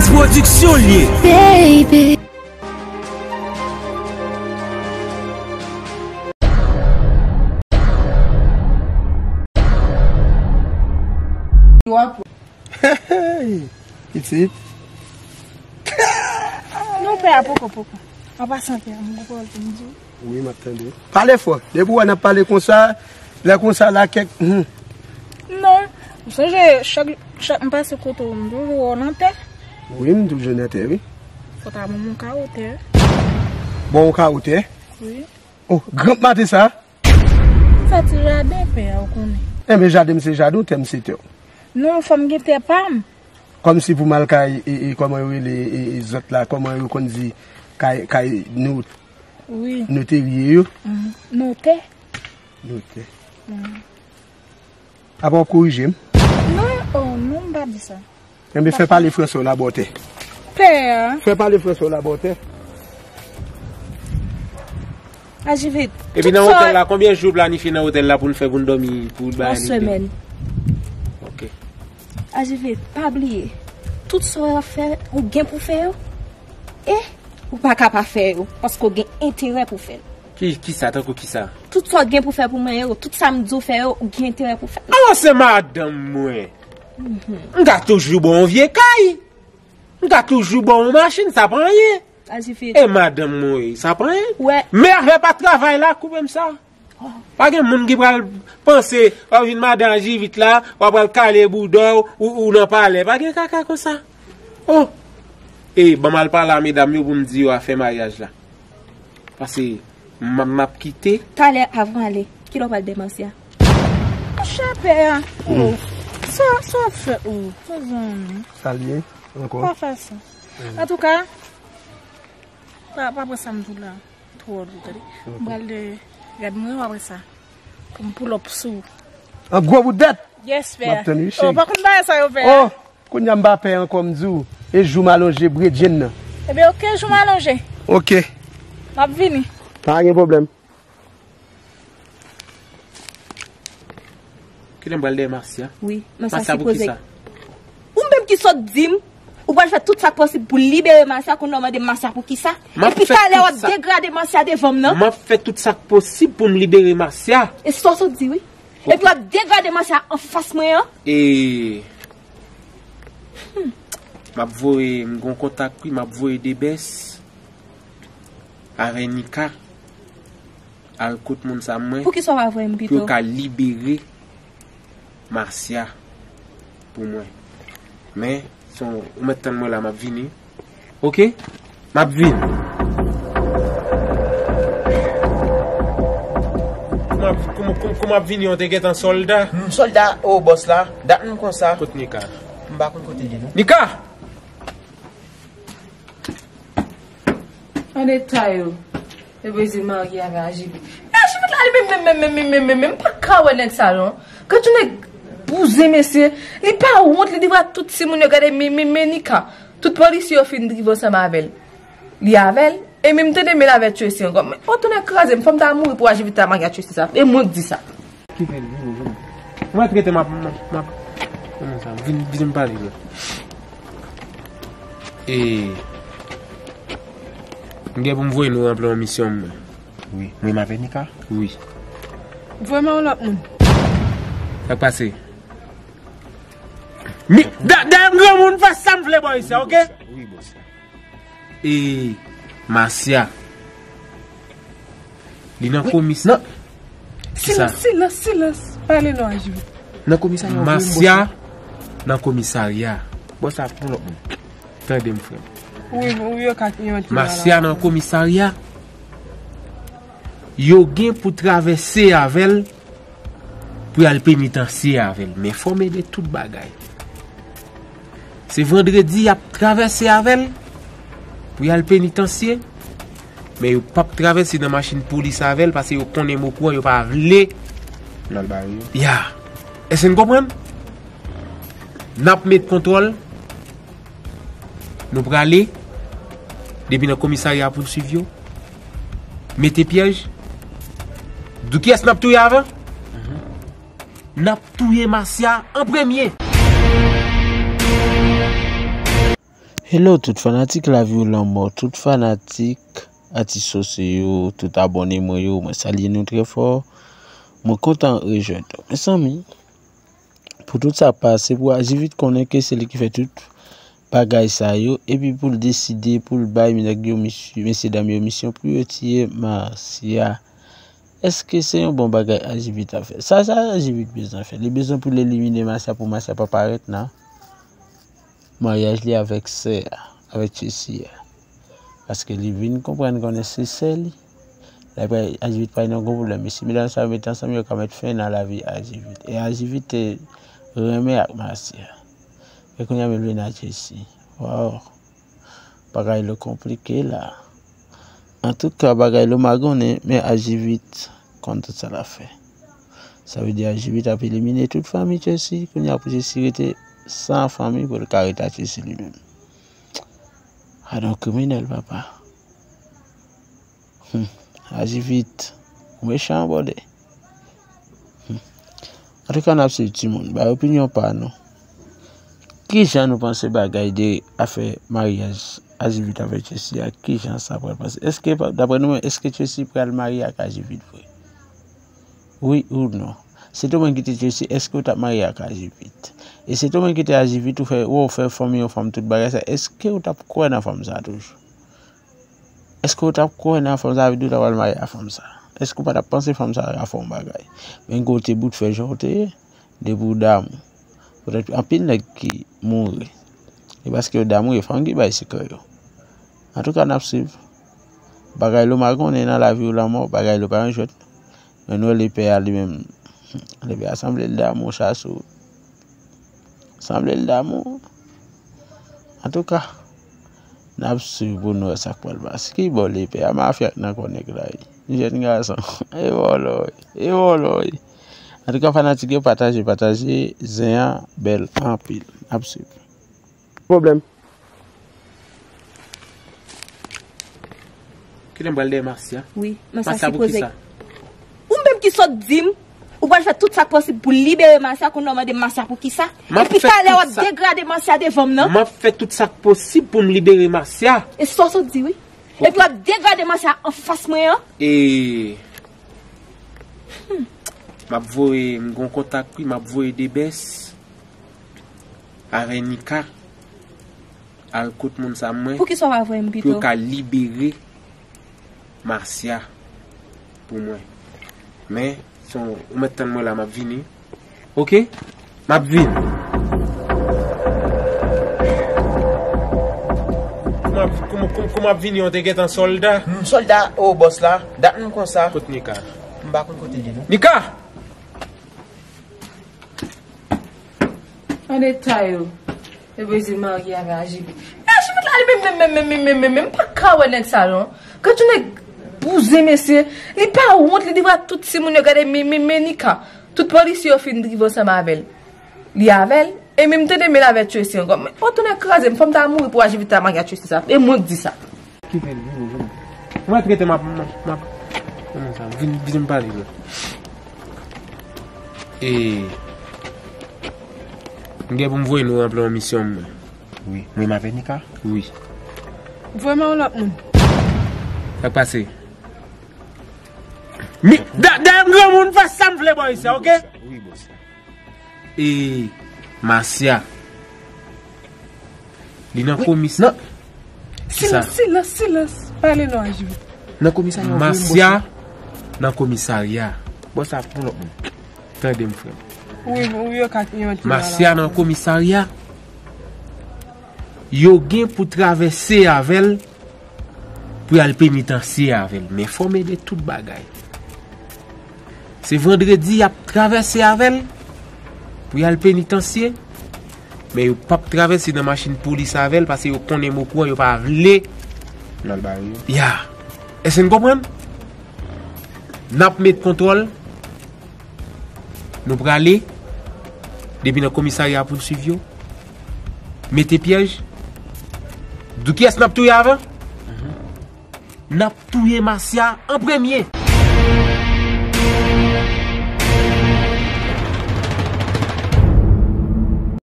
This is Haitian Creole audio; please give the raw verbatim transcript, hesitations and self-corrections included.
Pwodiksyon l ye. Baby. Hey, pitit. Non, pè a, poko, poko. An pasan, pè a, m gon pawòl pou m di w. Wi, m ap tande. Pale fò. Depi w wè n ap pale konsa, lè konsa la, kèk, hmm. Non. Ou sonje, chak, chak m pase kote w, m toujou wè w nan tè. Wi, m toujou nan tè, wi. Fò ta ban m yon kawo tè. Bon, yon kawo tè? Wi. Oh, granp maten sa? Sa ti jaden, pè a, ou konnen. Enben, jaden m se jaden w, tè m se tè w. Non, fò m gen tè pa m. Kòmsi pou m al kay, e, e, kòman yo rele, e, e, zòt la, kòman yo konn di, kay, kay nou, wi, noterye yo? Mm, notè. Notè. Mm. Apa w ap korije m? Non, oh, non, m pa di sa. Enben, fè pale fransè w la, ba w tè. Pè a. Fè pale fransè w la, ba w tè. Aji vit. Epi nan otèl la, konbyen jou w planifye nan otèl la pou n fè pou n dòmi, pou bagay li? Yon semèn. Ok. Aji vit, pa bliye. Tout sa w ap fè, ou gen pou fè yo. E ou pa ka pa fè yo, paske w gen enterè pou fè l. Ki, kisa, tankou kisa? Tout sa w gen pou fè pou mwen yo, tout sa m di w fè yo, ou gen enterè pou fè l. Alò se madanm mwen. M ka toujou ba w yon vye kay. M ka toujou ba w yon machin, sa pa anyen. Aji vit. E madanm mwen, sa pa anyen. Wè. Men afè pa travay la, koupe m sa. Oh. Pa gen moun ki pral panse, w ap vin madan Aji vit la, w ap pral kale bouda w, ou, ou nan palè. Pa gen kaka konsa. Oh. E, ban m al pale a medam yo pou m di yo afè maryaj la. Pase, m, m ap kite. Talè, avan ale, kilè w pral dèyè Marcia? Monchè pè a. Hmm. Oh. Sa, sa w ap fè, oh, mezanmi. Sa l ye ankò? Pa fè sa. Hmm. Antouka, pa, pa pran sa m di w la twò lou, tande. Ok. M pral de gad mwen yo apre sa. Pou m pull up sou ou. An gwo bout dèt? Yes, pè. M ap tann wi, cheri. Oh, pa konn bagay sa yo, pè. Oh, kounye a m pa pè ankò, m di w. E jou m alonje bredjenn nan. Ebyen, ok, jou m alonje. Ok. M ap vini. Pa gen pwoblèm. Kilè m pral dèyè Marcia? Wi, Marcia pou kisa? Ou menm ki sot di m, ou pral fè tout sa k posib pou libere Marcia, kounye a w mande m Marcia pou kisa? Epi talè w ap degrade Marcia devan m nan. M ap fè tout sa k posib pou m libere Marcia. E sa w sot di, wi. Epi w ap degrade Marcia anfas mwen an. E, hmm, m ap voye, m gon kontak, wi, m ap voye de bès avè Nika. Al kot moun sa mwen. Poukisa w pa voye m pito? Pou yo ka libere Marcia pou mwen. Men, se yon, ou mèt tann mwen la, m ap vini. Ok? M ap vini. Kouman, kouman, kouman, kouman m ap vini, yon te gentan sòlda? M sòlda, o bòs la, dat m konsa. Kot Nika? M pa konn kote li, non. Nika! An eta yo. Yo bezwen marye avè Ajivit. E Ajivit la, li menm, menm, menm, menm, menm, menm, menm, m pa ka wè nèg sa, non. Gad yon nèg bouzen, mesye. Li pa wont, li devwa tout timoun yo, gade, men, men, men Nika. Tout polisye yo fin drive ansanm avè l. Li avè l. E menm tande men l avè Tracy ankò. Men, o, tonnè kraze m, fò m ta mouri pou Ajivit ta marye ak Tracy sa. E mwen k di sa. Kite l, vini, vini. Ou mèt rete, m ap, m ap, m ap, kòman sa? Vin, vin m pale, non. E, m gen pou m voye nou ranpli yon misyon, mwen. Wi, mwen avè Nika? Wi. Voye m yon lòt moun. Sa k pase? Mi, dèyè m granmoun, fè sa m vle, bò isi, ok? Wi, bòs la. E Marcia. Li nan komis... Silans, silans, silans. Pale non, Ajivit. Nan komisarya. Marcia nan komisarya. Bòs la, pran lòt moun. Tande m, frè m. Wi, wi, yo ka, yo antre la. Marcia nan komisarya. Yo gen pou travèse avè l pou y al penitansye avè l. Men fò m ede tout bagay. Se vandredi y ap travèse avè l pou y al penitansye. Men yo p ap travèse nan machin polis avè l, paske yo konnen m okouran, yo pa vle. N al bare yo. Ya. Èske n konprann? N ap met kontwòl. Nou prale. Depi nan komisarya pou n swiv yo. Mete pyèj. Di w kiyès n ap touye avan? N ap touye Marcia an premye. Hello tout fanatik Lavi ou Lanmò, tout fanatik Atis Sosye yo, tout abòne mwen yo, mwen salye nou trè fò. Mwen kontan rejwenn nou. Mezanmi, pou tout sa k pase, pou Ajivit konnen ke se li ki fè tout bagay sa yo, epi pou l deside, pou l bay nèg yo, mesye, mesye dam yo misyon pou yo tiye Masya. Èske se yon bon bagay Ajivit ap fè? Sa, sa Ajivit bezwen fè? Li bezwen pou l elimine Masya, pou Masya pa parèt nan maryaj li avèk sè a, avèk Tchesi a. Paske li vin konprann konnen se sè li. Lè pral, Ajivit pral nan gwo pwoblèm. Mesye medam sa yo mete ansanm, yo ka met fen nan lavi Ajivit. E Ajivit te renmen ak Masya. E kounye a, men l vin ak Tchesi. Waw. Bagay lo konplike la. Antouka, bagay lo magonnen, men Ajivit konn tout sa l ap fè. Sa vle di Ajivit ap elimine tout fanmi Tchesi. Kounye a pou Tchesi rete san fanmi pou l ka rete ak Tchesi li menm. Adon kriminèl, papa. Hmm. Ajivit. Ou mechan, bòdè. Hmm. Antouka, n ap swiv timoun. Bay opinyon pa nou. Kijan nou panse bagay de afè maryaj Ajivit avèk Tchesi a? Kijan sa pral pase? Èske, pa- daprè nou menm, èske Tchesi pral marye ak Ajivit vre? Wi ou non? Se tou moun ki te Tchesi, èske w t ap marye ak Ajivit? E se tou moun ki te Ajivit, ou fè, ou fè fanmi yon fanm tout bagay sa, èske w t ap kwè nan fanm sa toujou? Èske w t ap kwè nan fanm sa, vle di w ta pral marye ak fanm sa? Èske w pa t ap panse fanm sa a fè yon bagay? Men kote bout fè jan w te ye, depi w damou. Poutèt anpil nèg ki mouri. E paske yo damou, e fanm ki bay sekrè yo. Antouka, n ap swiv. Bagay lo magonnen nan lavi ou lanmò, bagay lo pa yon jwèt. Men nou wè lepè a li menm. Lepè a sanble l damou, chasou. Sanble l damou. Antouka, n ap swiv pou nou wè sa k pral pase. Ki bò lepè a? Mafya k nan kò nèg la wi. Jèn gason. E vòlò wi. E vòlò wi. Antouka, fanatik yo, pataje, pataje. Zen an bèl anpil. N ap swiv. Pwoblèm. Kite m pral dèyè Masya. Wi, Masya sipoze. Ou menm ki sot di m, ou pral fè tout sa k posib pou libere Masya, kounye a w mande m Masya pou kisa? Epi talè w ap degrade Masya devan m nan. M ap fè tout sa k posib pou m libere Masya. E sa w sot di, wi. Epi w ap degrade Masya anfas mwen an. E m ap voye, m gon kontak, wi, m ap voye Debès avè Nika al kot moun sa mwen. Poukisa w pa voye m pito? Pou yo ka libere Masya pou mwen. Men, se yon, ou mèt tann mwen la, m ap vini. Oke? M ap vin. Kouman, kouman, kouman, kouman ap vini, yon te gentan sòlda? M sòlda, o bòs la, dat m konsa. Kot Nika? M pa konn kote li, non. Nika! An eta yo. Yo bezwen marye avè Ajivit. Men Ajivit la, li menm, menm, menm, menm, menm, menm, menm, menm, pa ka wè nèg sa, non. Gad yon nèg bouzen, mesye. Li pa wont, li devwa tout timoun yo gade, men, men, men Nika. Tout polisye yo fin drive ansanm avè l. Li avè l. E menm tande men l avè Tchesi ankò. Men, o, tonnè kraze m, fò m ta mouri pou Ajivit ta marye ak Tchesi sa. E mwen k di sa. Kite l vini, vini. Mwen trete m ap, m ap, m ap. Kòman sa? Vin, vin m pale la. E, m gen pou m voye nou ranpli yon misyon mwen. Wi, mwen m avè Nika? Wi. Voye m yon lòt moun. Sa k pase? Mi, da, da m granmoun fè sa m vle bò isi, oke? Wi, bòs la. E Masya. Li nan komis. Silans, silans, silans. Pale non, Ajivit. Nan komisarya, wi, Masya, nan komisarya. Bòs la pou lòt moun. Tande m, frè m. Wi, wi, yo ka, yo ka. Masya nan komisarya. Yo gen pou travèse avè l pou y al penitansye avè l. Men fò m ede tout bagay. Se vandredi y ap travèse avè l pou y al penitansye. Men yo p ap travèse nan machin polis avè l paske yo konnen m okouran, yo pa vle. N al bare yo. Ya. Èske n konprann? N ap met kontwòl. Nou prale. Depi nan komisarya pou n swiv yo. Mete pyèj. Di w kiyès n ap touye avan? N ap touye Masya an premye.